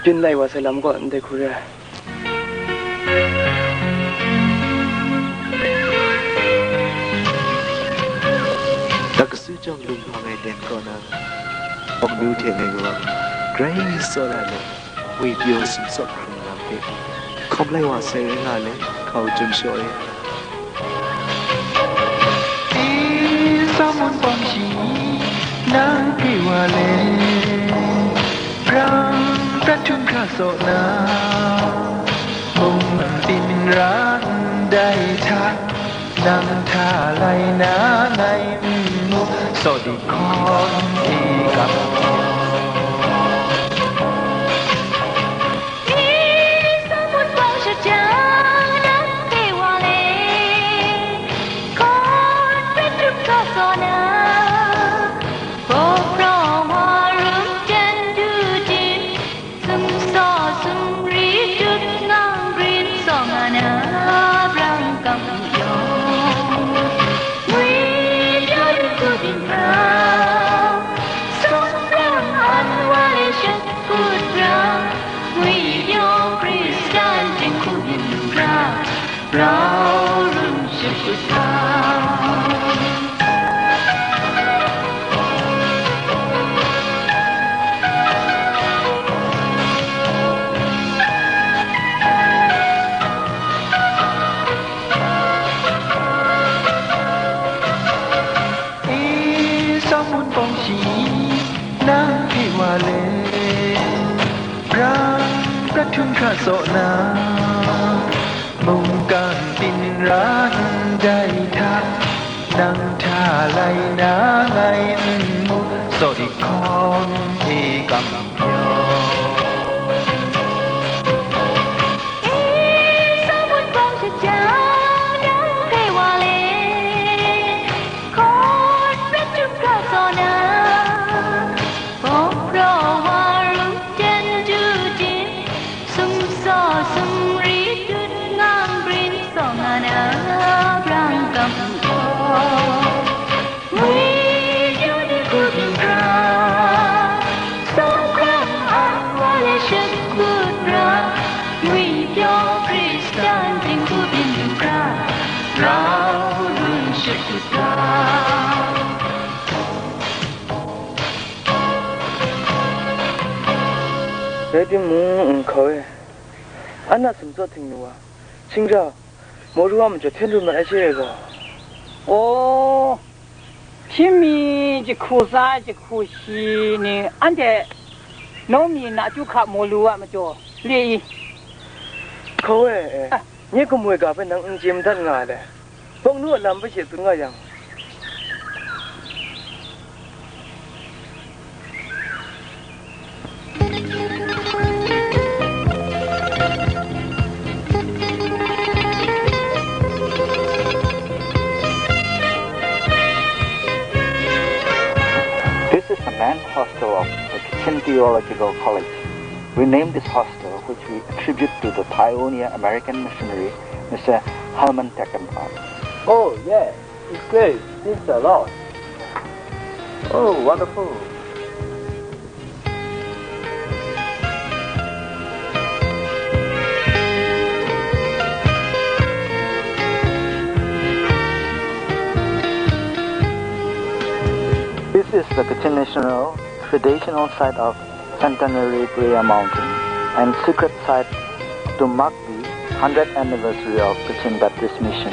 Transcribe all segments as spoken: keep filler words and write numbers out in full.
Byin lai wa sai lam gaw ndai hku re ai. Daksu jawng lung hpang e den kaw na, awk lu hte ngai kaw, grai tsawra let, ngwi pyaw sumsawt hkrung lam hpe, hkawm lai wa sai rai nga le, hkau jum shaw e. Tingsa mun pawng shi nang hpe wa le, brang prat htum hkra saw na, mung byin ra ndai hta, nang hta lai na ngai n mu, saw di hkawn e kam. Kut ra, ngwi pyaw Hkristan jinghku byin lu ra, grau run shakut ga. Tingsa mun pawng shi nang hpe wa le, brang prat htum hkra saw na, mungkan byin ra ndai hta, nang hta lai na ngai n mu, saw di hkawn e kam pyaw. Tingsa mun pawng shi nang hpe wa le, hkawn prat htum hkra saw na, hpaw hpraw wa rum jen du jin, sumsaw sumri dut ngang brin saw nga na, brang kam u gaw, ngwi pyaw ni hku byin ra, sawng hkrang an wa le shakut ra, ngwi pyaw Hkristan jinghku byin lu hkra, grau run shakut ga. Rai timung, nhkau e, an a sumsawt htingnu wa, shingkra, mawru a majaw hten rum ai she rai gaw. Aw, hpyi mi jahku tsa jahku shi ni, anhte nawng mi na chyu hka mawru a majaw le i? Nhkau e, e, ah, nye gamu ai ga hpe nang n chye madat nga ai le? Bawng nu a lam hpe she tsun nga yang. This is the men's hostel of the Kachin Theological College. We named this hostel, which we attribute to the pioneer American missionary, Mister Herman Teckenpaar. Oh, yes. It's great. Thanks a lot. Oh, wonderful. This is the Kachin National traditional site of Centenary Prayer Mountain and sacred site to mark the hundredth anniversary of Kachin Baptist Mission.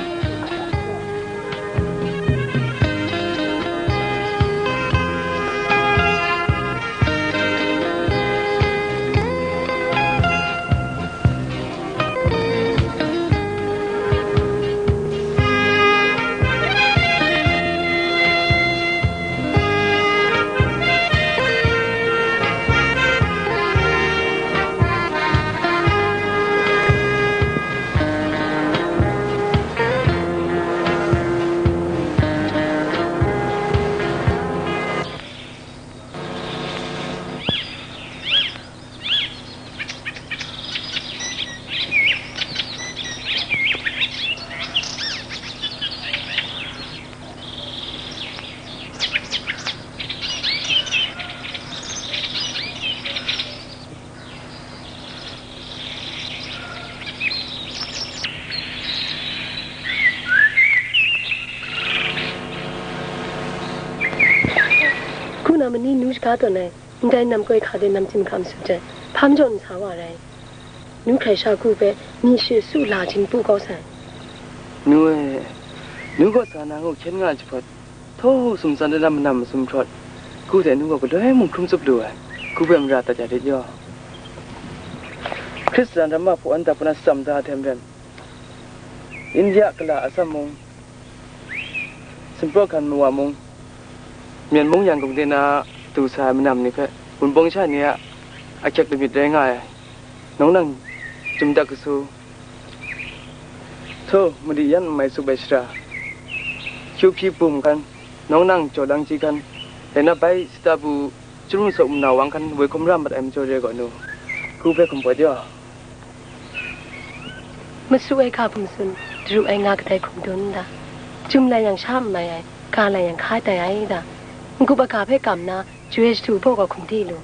Ni nu shaga tawn ai, ndai namkoi hka de namtsin hkam su hte, hpa majaw n sa wa rai. Nu hkrai sha ku hpe, myi shi su la jin pu kau sai. Nu e, nu gaw sa na ngu hkyen nga ai jahpawt, htaw sumtsan de lam manam masum hkrawt, ku hte nu gaw galoi mung hkrum tsup lu ai, ku hpe mara dat ya rit yaw. Hkristan ramma hpaw an dap puna shatsam da ai hte maren, India kala atsam mung, Sumpraw hkan mawa mung, Myen mung Yangon de na du sa ai manam ni hpe, Wunpawng sha ni a ahkyek lamyit rai nga ai, nawng nang Chyum Dak Kasu, Htaw, mali yan n mai tsup ai shara, Hkyu Hpyi Bum hkan, nawng nang Jaw Lang Ji hkan, rai na bai Sita Bu Chyum Masawk Manau Wang hkan woi hkawm ra mat ai majaw re gaw nu, ku hpe hkum pawt yaw. Masu ai ga hkum tsun, daru ai nga kadai hkum dun da. Chyum lai yang sha n mai ai, ga lai yang hkai tai ai da. N-gup ai ga hpe kam na, jwe jahtu baw gaw hkum di lu.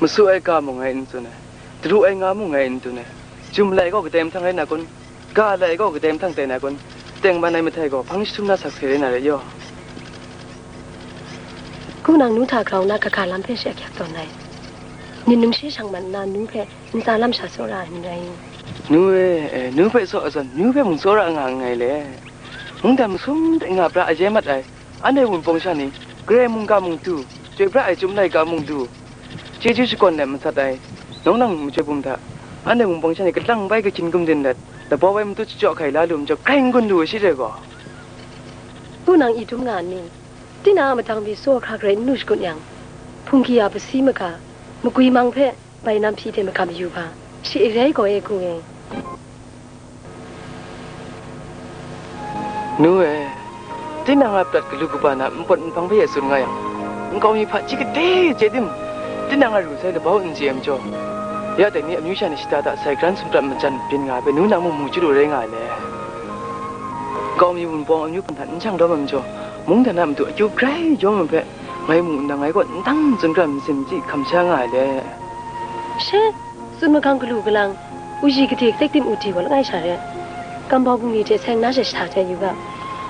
Masu ai ga mung ngai n tsun ai, daru ai nga mung ngai n dun ai. Chyum lai gaw kadai mahtang rai na kun? Ga lai gaw kadai mahtang tai na kun? Teng ban ai mahtai gaw hpang jahtum na sakse rai na rai yaw. Ku nang nu hta grau na kaga lam hpe shi ahkyak tawn ai. Nin numshe shang mat nna nu hpe ntsa lam sha tsawra ai n rai. Nu e, e, nu hpe tsaw ai zawn, nu hpe mung tsawra nga nngai le. Mungdan masum de nga pra aye mat ai, anhte Wunpawng sha ni, Karai mungga mung du, Chyoi pra ai Chyum laika mung du, chyeju shakawn let masat ai, nawng nang Majoi Bum hta, anhte Wunpawng sha ni kalang bai kahkyin gumdin let, labau bai matut shachyaw hkai la lu majaw, grai n gun lu ai shi re gaw. Ku nang i dum nga n ni? Tinang a madang pyi tsaw hkra garai n lu shakut yang, hpunggi a pasi maga, makwi mang hpe bai nam hpyi hte magam yu ga, shi e rai gaw e, ku e. Nu e, tinang a prat galu kaba na npawt nhpang hpe e tsun nga yang, nkau mi hpaji gade chye tim, tinang a ru sai labau n chye ai majaw, ya dai ni amyu sha ni shata hta sai hkran sumprap majan byin nga ai hpe nu nang mung mu chyalu rai nga ai le. Nkau mi Wunpawng amyu hpang hta n shang lawm ai majaw, mungdan a matu akyu grai yawm ai hpe, ngai mu nna ngai kaw n dang tsun kra myit sin myit hkam sha nga ai le. She, tsun magang galu galang, uji gade katek tim u di gaw langai sha re. Kambau bungli hte seng na she shata hte yu ga.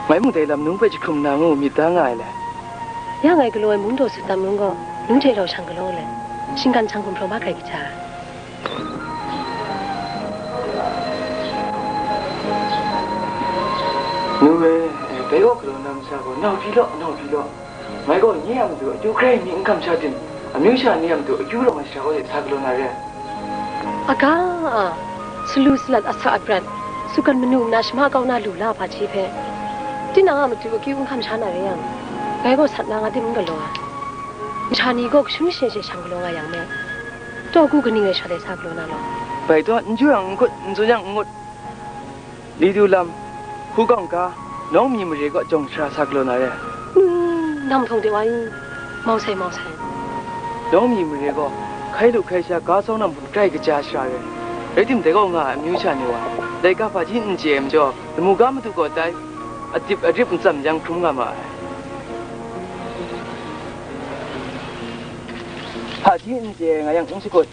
Ngai mung dai lam nu hpe jahkrum na ngu myit da nga ai le. Ya ngai galaw ai mungdaw sut tam ngu gaw, nu hte rau shang galaw le. Shinggan shang gumhpraw ma grai kaja ai. Nu e, dai gaw galaw na masha gaw, nau hpyi law, nau hpyi law. Ngai gaw nye a matu akyu hkrai mi n hkam sha tim, amyu sha ni a matu akyu rawng ai shara gaw sa galaw na re ai. Aga a, salu salat asak aprat, sukan manu mana shama kau na lu la hpaji hpe, tinang a matu akyu n hkam sha na re yang, ngai gaw sat na nga tim n galaw ai. Masha ni gaw kashun mashin she shang galaw nga yang me, taw ku kaning rai shawt ai sa galaw na law. Bai taw, n ju yang n hkut, n tsun yang n ngut. Li du lam, hkungga, nawng mi mare gaw jawng shara sa galaw na re. Hmm, nang mahtang de wa i, mau sai, mau sai. Nawng mi mare gaw, hkai lu hkai sha ga tsawng na mung grai kaja shara re. Rai tim dai gaw nga ai amyu sha ni wa, laika hpaji n chye ai majaw, lamu ga madu gaw tai, adip arip n tsam yang hkrum nga ma ai. Hpaji n chye ai nga yang n shakut,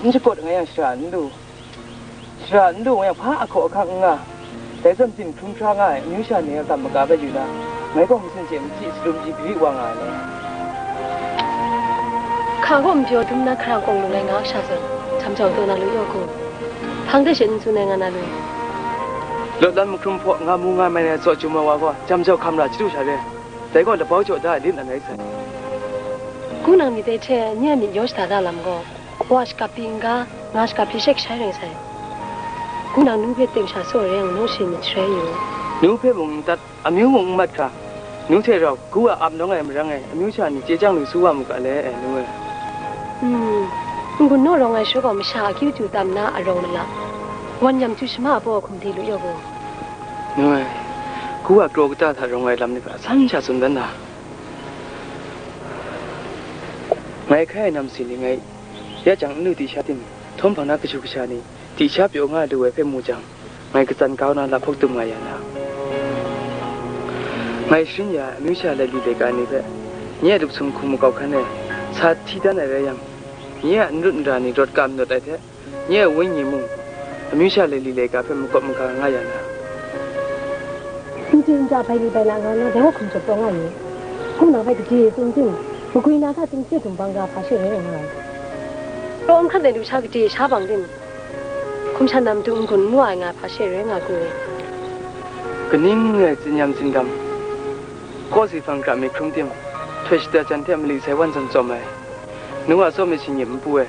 n shakut nga yang shara n lu. Shara n lu yang hpa ahkaw ahkang n nga, dai zawn byin hkrum hkra nga ai amyu sha ni a kam maga bai yu na, ngai gaw masin chye machyi salum ji gari wa nga ai le. Hka gaw n pyaw dum na hkarang kawng lung ai nga sha zawn, jam jau taw na lu yaw ku. Hpang de she n tsun ai nga na lu. Lawt lan mahkrum hpaw nga mu nga mai ai tsaw chyum ai wa gaw, jam jau hkam ra chyu sha re, dai gaw labau jaw da ai lit na rai sai. Ku nang myit dai hte, nye a myit yaw shada da lam gaw, wa shakap pyi n-ga, nga shakap pyi she kashai rai sai. Ku nang nu hpe ting sha tsaw ai rai yang, nu shi myit sharai yu. Nu hpe mung n tat, amyu mung n mat hkra, nu hte rau, ku a ap nawng ai marang e, amyu sha ni chye chyang lu su wa mu ga le, e, nu e. Hmm, n-gun naw rawng ai shaw gaw, masha akyu tu tam na arawng mala, wan yam tu shama a baw hkum di lu yaw gaw. Nu e, ku a kraw kata hta rawng ai lam ni hpe asan sha tsun dan na. Ngai hkai ai nam si ni ngai ya jang n lu di sha tim, htawm hpang na kashu kasha ni di sha pyaw nga lu ai hpe mu jang, ngai katsan kau na lahpawk dum nga ya na. Ngai sharin ya ai amyu sha laili laika ni hpe, nye a lup sum hku makau hkan e sa hti dan ai rai yang, nye a n rut n ra ni rawt kam nawt ai hte, nye a wenyi mung, amyu sha laili laika hpe makawp maga nga ya na. N chye n ja bai li bai la nga na, dai wa hkum chyawm taw nga ni? Hkum nang hpe gade tsun tim, Magwi na hta tingse dum bang ga hpa she rai nga ai? Raw n hkrat ai lusha gade sha bang tim? Hkum shan na matu n-gun n wa ai nga hpa she rai nga gu ai? Kaning rai tsinyam tsindam, kawsi hpang hkra myit hkrum tim, htoi shata jan hte mali sai wan tsawm tsawm ai, nu a tsawm myit shingnyip npu ai,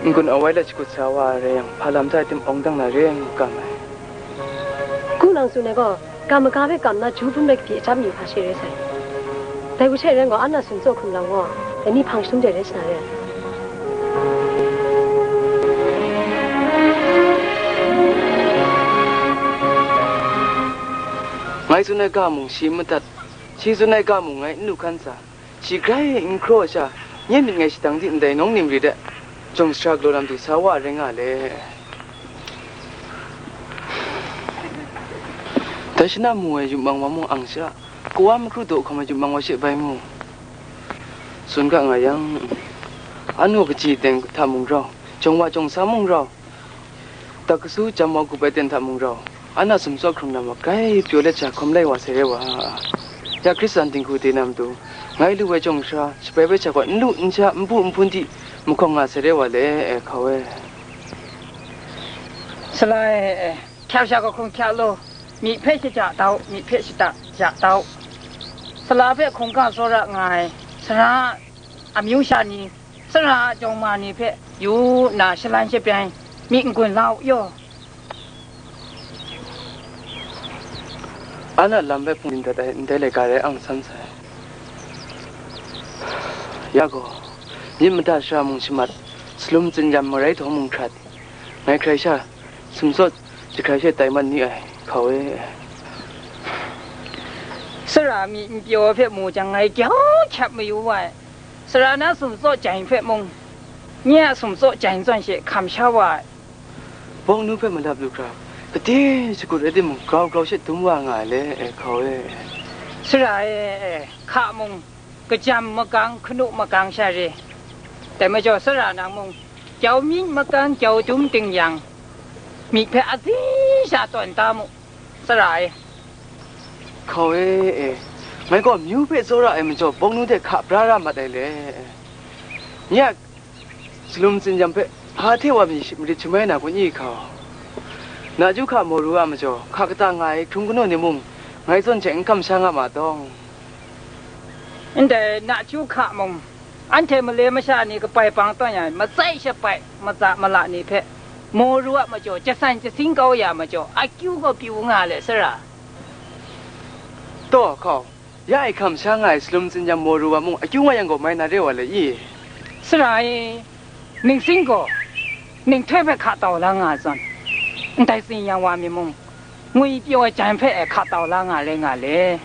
n-gun awai let shakut sa wa ai rai yang, hpa lam hta e tim awng dang na re ai ngu kam ai. Kunang tsun ai gaw, kam maga hpe kam na ju bum rai kapyi achyam yu hpa she rai sai. Dai hku she rai gaw, Anna sumtsaw hkrung lam gaw, dai ni hpang shalum de rai sa na re ai. Ngai tsun ai ga mung shi n madat, shi tsun ai ga mung ngai n lu hkan sa, shi grai n hkraw sha, nye myit ngai shadang di ndai nawng nim ri de, jawng sara galaw lam du sa wa rai nga le. Dai shana mu ai yupmang wa mung ang sha, kawa makru daw hkawm ai yupmang wa she bai mu. Tsun ga nga yang, anu kaji teng hta mung rau, jawng wa jawng sa mung rau, dak kasu jam wa gup ai ten hta mung rau, Anna sumtsaw hkrung lam magai pyaw let sha hkawm lai wa sai rai wa. Ya Hkristan dinghku de na matu, ngai lu ai jawng sha, shabai bai sha gaw n lu n sha, n bu n hpun di mahkawng nga sai rai wa le, e hkau e. Shalai e, hkyak sha kahkrung hkyak law, myi hpe shaja dau, myi hpe shata ja dau. Sala hpe hkungga tsawra nga ai, sara amyu sha ni, sara a jawng ma ni hpe yu nna shalan shabyan, myi n-gun la u yaw. Anna lam hpe hpung dat ai ndai laika rai ang san sai. Ya gaw, myit mada sara mung shamat, salum tsinyam marai daw mung hkrat, ngai hkrai sha, sumtsaw jahkrai she tai mat ni ai, hkau e. Sara myi n pyaw ai hpe mu jang, ngai gyau hkyap mayu wa ai. Sara na sumtsaw jahkrai hpe mung, nye a sumtsaw jahkrai zawn she hkam sha wa ai. Bawng nu hpe malap lu hkra, gade shakut rai timung, grau grau she dum wa nga ai le, e hkau e. Sara e, e, hka mung, kajam magang, hkanu magang sha re. Dai majaw, sara nang mung, jau myit magang, jau dum ting yang, myit hpe azi sha tawn da mu, sara e. Hkau e, e, ngai gaw amyu hpe tsawra ai majaw, bawng nu hte hka pra ra mat ai le. Nye a salum tsinyam hpe hpa hte wa mi marit shamai na kun i hkau? Nachyu hka maru a majaw, hka kata nga ai hkrung kanu ni mung, ngai zawn hte n hkam sha nga ma tawng. Ndai nachyu hka mung, anhte male masha ni kabai bang tawn ai, matsai shabai, matsa mala ni hpe, maru a majaw, jasan jasing kau ya majaw, akyu gaw pyu nga let sara. Taw hkau, ya e hkam sha nga ai salum tsinyam maru wa mung, akyu nga yang gaw mai na re wa le i? Sara e, ningsing gaw, ninghtoi hpe hka tau la nga ai zawn, ndai tsinyam wa mi mung, ngwi pyaw ai jan hpe e hka tau la nga le nga le.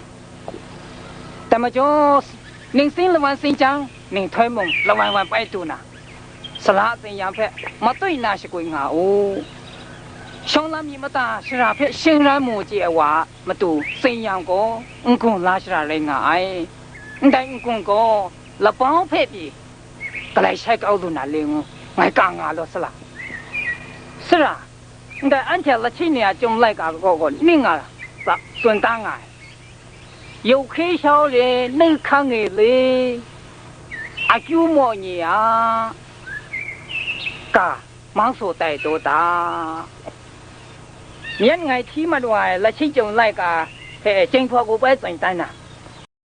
Dai majaw, ningsing lawan sing jang, ninghtoi mung lawan wan pai du na, sala a tsinyam hpe matut na shakut nga u. Shawng lam myit mada sara hpe shingran mu chye ai wa a matu tsinyam gaw n-gun la sara rai nga ai. Ndai n-gun gaw labau hpe pyi galai shai kau lu na le ngu, ngai ka nga law sala. Sara, ndai anhte lachying ni a chyum laika kaw gaw ning nga sa tsun da nga ai. Yau hkye shau re, nei hkang e le, akyu maw nye a, ga mang saw tai taw ta. Myen ngai hti mat wa ai lachying chyum laika hpe chyeng hpaw gu bai tsun tai na,